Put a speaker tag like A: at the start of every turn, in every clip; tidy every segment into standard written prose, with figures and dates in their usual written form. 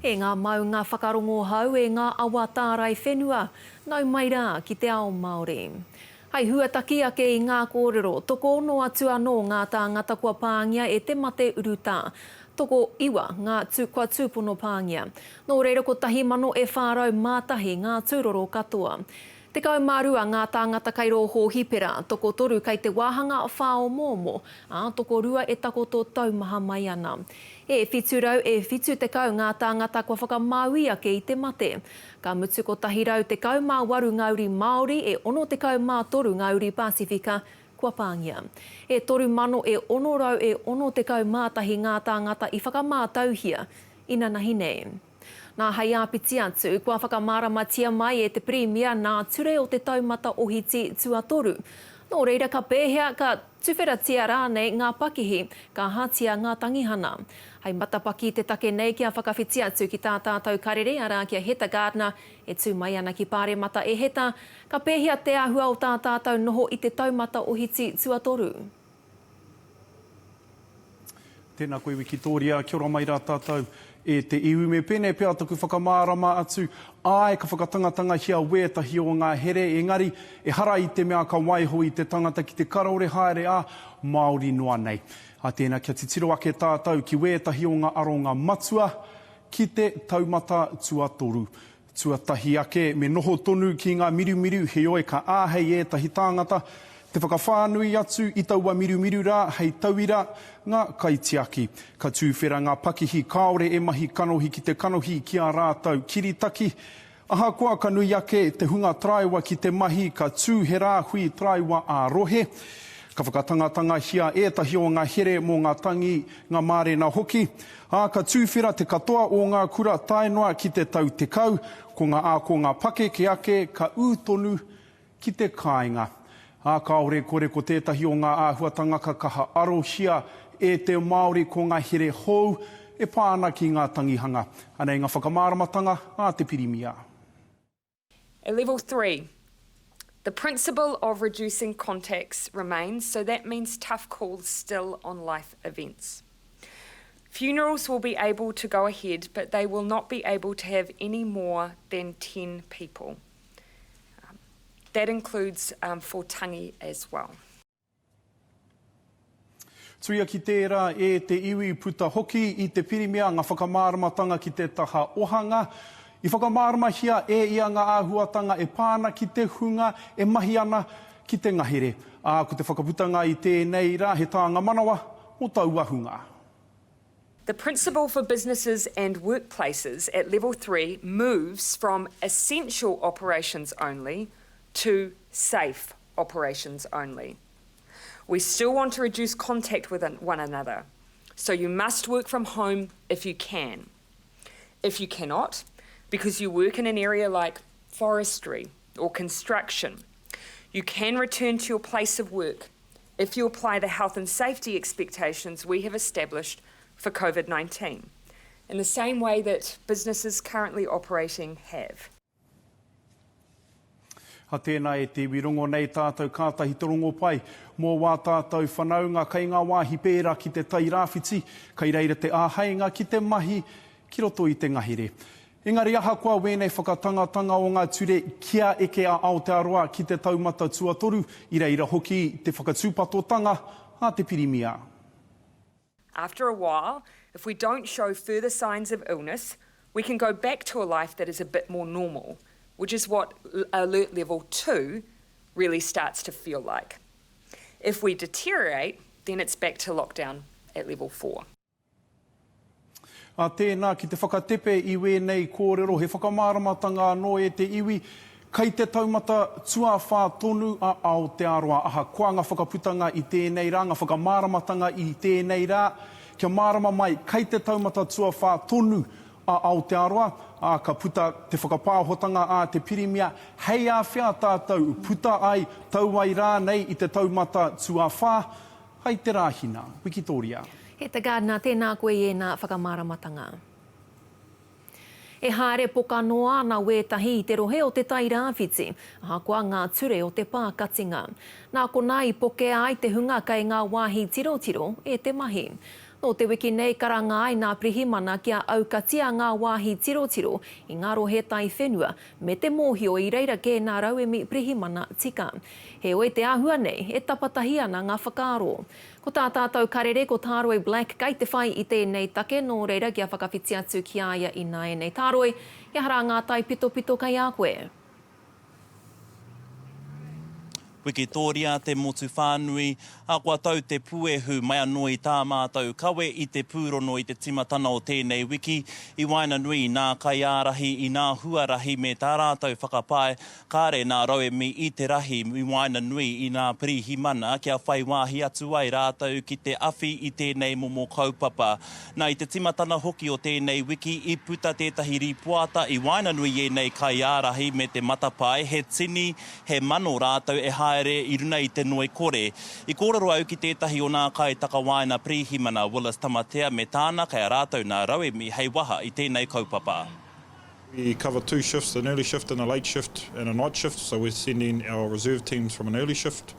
A: E ngā maunga whakarongo hau, e ngā awa tārai whenua, nau mai rā ki te ao Māori. Hai huataki ake i ngā kōrero, tokoono atu anō ngā tāngata kua pāngia e te mate urutā. Tokoiwa ngā tū kua tūpono pāngia. Nō reira 1,401 ngā tūroro katoa. 12 ngā tāngata kai rō hōhipera, tokotoru kai te wāhanga whāomoomo, ā, tokorua e takoto taumaha mai ana. E 700 e 70 ngā tāngata kua whakamāui ake i te mate. Ka mutu 118 ngā uri Māori, e 63 ngā uri Pasifika kua pāngia. E 3,000 e 600 e 61 ngā tāngata i whakamātauhia inanahi nei. Nā, hei āpiti atu, kua whakamāramatia mai e te Pirimia nā ture o te taumata ohiti tuatoru. Nō reira, ka pēhea, ka tuwheratia rānei ngā pakihi, ka ahatia ngā tangihana? Hei matapaki te take nei kia whakawhiti atu ki tā tātou karere, arā, ki a Heta Gardiner e tū mai ana ki Pāremata. E Heta, ka pēhea te āhua o tā tātou noho i te taumata ohiti tuatoru?
B: Tēnā koe Wikitōria, kia ora mai rā tātou e te iwi. Me pēnei pea taku whakamārama atu, āe ka whakatangatangahia wētahi o ngā here, engari ehara i te mea ka waiho i te tangata ki te karore haere ā Māori noa nei. Ā tēnā kia titiro ake tātou ki wētahi o ngā aronga matua ki te taumata tuatoru. Tuatahi ake, me noho tonu ki ngā mirumiru, heoi ka āhei ētahi tāngata te whakawhānui atu i taua mirumiru rā, hei tauira, ngā kaitiaki. Ka tūwhera ngā pakihi kāore e mahi kanohi ki te kanohi ki ā rātou kiritaki. Ahakoa ka nui ake te hunga taraiwa ki te mahi, ka tū he rāhui taraiwa ā-rohe. Ka whakatangatangahia ētahi o ngā here mō ngā tangi, ngā mārena hoki. Ā, ka tūwhera te katoa o ngā kura tae noa ki te tau 10, ko ngā ākonga pakeke ake ka ū tonu ki te kāinga. Ā, kāore kore ko tētahi o ngā āhuatanga ka kaha arohia e te Māori ko ngā here hou e pā ana ki ngā tangihanga. Anei ngā whakamāramatanga a te Pirimia.
C: At level 3, the principle of reducing contacts remains, so that means tough calls still on life events. Funerals will be able to go ahead, but they will not be able to have any more than 10 people. Um, that includes um, for tangi as well.
B: Tuia ki tērā e te iwi puta hoki i te Pirimia ngā whakamāramatanga ki te taha ohanga. I whakamāramahia e ia ngā āhuatanga e pā ana ki te hunga e mahi ana ki te ngahere. Ā, ko te whakaputanga i tēnei rā he tānga manawa mō taua hunga.
C: The principle for businesses and workplaces at level 3 moves from essential operations only to safe operations only. We still want to reduce contact with one another, so you must work from home if you can. If you cannot, because you work in an area like forestry or construction, you can return to your place of work if you apply the health and safety expectations we have established for COVID-19, in the same way that businesses currently operating have.
B: Ha tēnā e te iwi rongo nei tātou kātahi te rongo pai mō wā tātou whanaunga kei ngā wāhi pērā ki te Tairāwhiti, kei reira te āheinga ki te mahi ki roto i te ngahere. Engari ahakoa wēnei whakatangatanga o ngā ture kia eke a Aotearoa ki te taumata tuatoru, i reira hoki te whakatūpatotanga a te Pirimia.
C: After a while, if we don't show further signs of illness, we can go back to a life that is a bit more normal, which is what alert level 2 really starts to feel like. If we deteriorate, then it's back to lockdown at level 4.
B: Ā, tēnā, ki te whakatepe i wēnei kōrero, he whakamāramatanga anō e te iwi, kei te taumata tuawhā tonu a Aotearoa, ahakoa ngā whakaputanga i tēnei rā, ngā whakamāramatanga i tēnei rā, kia mārama mai, kei te taumata tuawhā tonu a Aotearoa, ā, ka puta te whakapāhotanga a te Pirimia, hei āwhea tātou puta ai, tau ai rānei i te taumata tuawhā, Hai te Rāhina. Wikitoria.
A: Heta Gardiner, tēnā koe i ēnā whakamāramatanga. E haere poka noa ana wētahi i te rohe o Te Tai Rāwhiti, ahakoa ngā ture o te pākatinga. Nā konā i pokea ai te hunga kei ngā wāhi tirotiro e te mahi. Nō te wiki nei karanga ai nā Pirihimana kia aukatia ngā wāhi tirotiro i ngā rohe taiwhenua me te mōhio i reira kē nā rauemi Pirihimana tika. Heoi te āhua nei, e tapatahi ana ngā whakaaro. Ko tā tātou karere ko Tāroi Black kei te whai i tēnei take nō reira kia whakawhiti atu ki a ia ināianei. Tāroi, he aha rā ngā taipitopito kei a koe?
D: Wikitōria te motu whānui, ā, kua tau te puehu mai anō i tā mātou kawe i te pūrono i te timatana o tēnei wiki, i waenganui i nā kaiārahi, i nā huarahi me tā rātou whakapae kāre nā rauemi i te rahi i waenganui i nā pirihimana kia whai wāhi atu ai rātou ki te awhi i tēnei momo kaupapa. Nā, i te timatana hoki o tēnei wiki i puta tētahi rīpoata i waenganui i ēnei kaiārahi me te matapae he tini, he mano rātou e haere i runa i te ngoikore. I kōrero au ki tētahi o nā kaitakawaena pirihimana, Willis Tamatea, me tāna kei a rātou nā rauemi hei waha i tēnei kaupapa.
E: We cover two shifts, an early shift and a late shift and a night shift, so we're sending our reserve teams from an early shift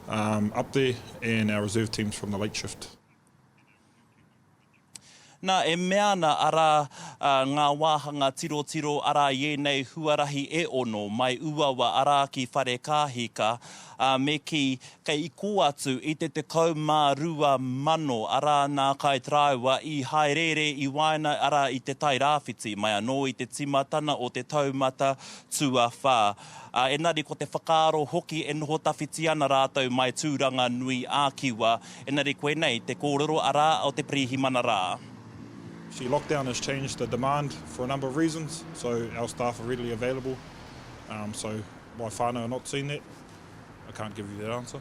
E: um, up there and our reserve teams from the late shift.
D: Nā, e mea ana, arā, ngā wāhanga tirotiro, arā, i ēnei huarahi e ono, mai Uawa, arā, ki Wharekāhika, ā, me kī, kei i kō atu i te 12,000, arā, nā Kaitaraiwa i hāereere i waena, arā, i Te Tai Rāwhiti, mai anō i te tīmatana o te taumata tuawhā. Ā, engari ko te whakaaro hoki e noho tawhiti ana rātou mai Tūranganui ā-Kiwa, Engari koinei te kōrero arā o te pirihimana rā.
E: See lockdown has changed the demand for a number of reasons, so our staff are readily available, um, so my whānau are not seeing that, I can't give you that answer.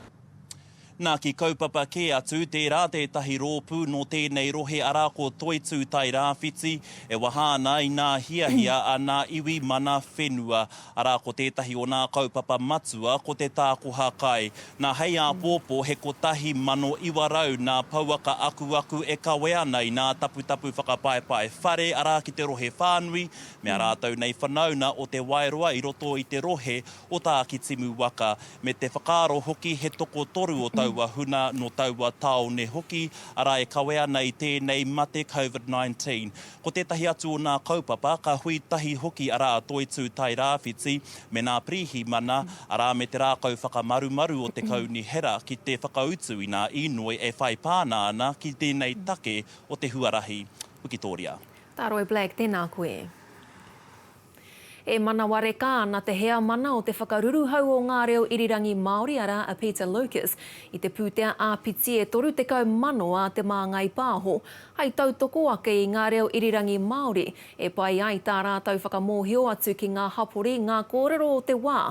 D: Nā, ki kaupapa kē atu, tērā tētahi rōpū nō tēnei rohe arā ko Toitū Tairāwhiti, e waha ana i nā hiahia a nā iwi mana whenua. Arā ko tētahi o nā kaupapa matua ko te tākoha kai. Nā hei āpōpō he 1900 nā pouaka akuaku e kawe ana i nā taputapu whakapaepae whare arā ki te rohe whānui me a rātou nei whanauna o Te Waeroa i roto i te rohe o Tākitimu waka me te whakaaro hoki he tokotoru o taua huna nō taua tāone hoki arā e kawe ana i tēnei mate Covid 19. Ko tētahi atu o nā kaupapa, ka hui tahi hoki arā a Toitū Tairāwhiti me nā Pirihimana, arā me te rākau whakamarumaru o te Kaunihera ki te whakautu i nā īnoi e whai pāna ana ki tēnei take o te huarahi. Wikitōria.
A: Tā Roy Black, tēnā koe. E manawareka ana te heamana o te whakaruruhau o ngā reo irirangi Māori arā a Peter Lucas i te pūtea āpiti e 30 mano a Te Māngai Pāho hai tautoko ake i ngā reo irirangi Māori e pai ai tā rātou whakamōhio atu ki ngā hapori ngā kōrero o te wā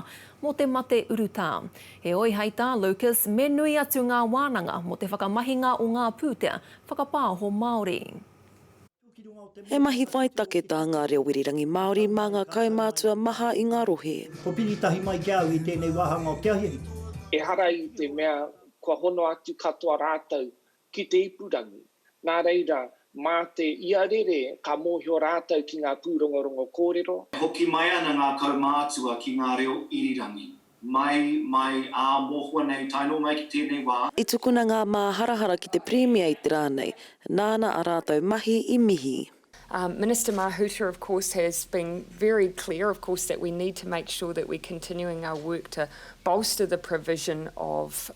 A: mō te mate urutā. Heoi hai tā Lucas me nui atu ngā wānanga mō te whakamahinga o ngā pūtea whakapāho Māori.
F: He mahi whai take tā ngā reo irirangi Māori mā ngā kaumātua maha i ngā rohe.
G: Kua piritahi mai ki a au i tēnei wāhanga o te ahiahi.
H: Ehara i te mea kua hono atu katoa rātou ki te ipurangi. Nā reira, mā te ia rere ka mōhio rātou ki ngā pūrongorongo kōrero.
I: E hoki mai ana ngā kaumātua ki ngā reo irirangi. Mai, mai, ā, mohoa nei, tae noa mai ki tēnei wā.
F: I tukuna ngā māharahara ki te Pirimia i te rā nei, nāna a rātou mahi i mihi.
C: Minister Mahuta of course has been very clear of course that we need to make sure that we're continuing our work to bolster the provision of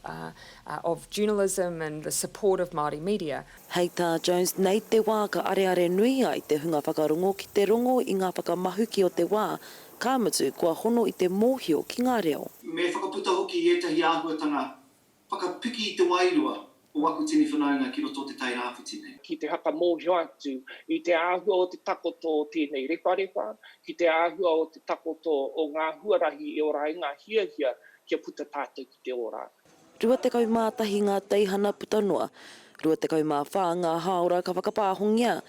C: of journalism and the support of Māori media.
F: Hei tā Jones, nei te wā ka areare nui ai te hunga whakarongo ki te rongo i ngā whakamahuki o te wā Ka mutu, kua hono i te mōhio ki ngā reo.
I: Me whakaputa hoki i ētahi āhuatanga whakapiki i te wairua o aku tini whanaunga ki roto o Te Tai Rāwhiti nei.
H: Ki te whakamōhio atu i te āhua o te takoto o tēnei rewharewha, ki te āhua o te takoto o ngā huarahi e ora ai ngā hiahia kia puta tātou ki te ora.
F: 21 ngā teihana puta noa, 24 ngā hāora ka whakapāhongia.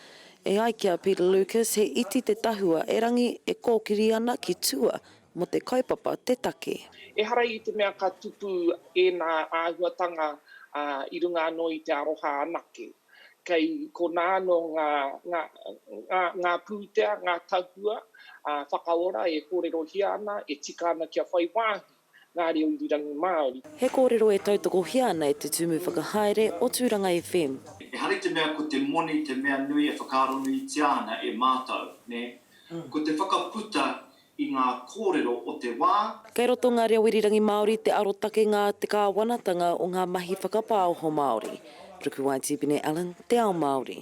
F: E ai ki a Peter Lucas he iti te tahua erangi e kōkiri ana ki tua mō te kaupapa te take.
H: Ehara i te mea ka tupu ēnā āhuatanga i runga anō i te aroha anake. Kei konā anō ngā, ngā, ngā, ngā pūtea, ngā tahua whakaora e kōrerohia ana, e tika ana kia whai wāhi ngā reo irirangi Māori.
F: He kōrero e tautokohia ana e te Tumu Whakahaere o Tūranga FM.
I: Ehara i te mea ko te moni te mea nui e whakaaronuitia ana e mātou, nē. Ko te whakaputa i ngā kōrero o te wā.
F: Kei roto ngā reo irirangi Māori te arotakenga a te kāwanatanga o ngā mahi whakapāoho Māori. Rukuwai Tipene Allen, Te Ao Māori.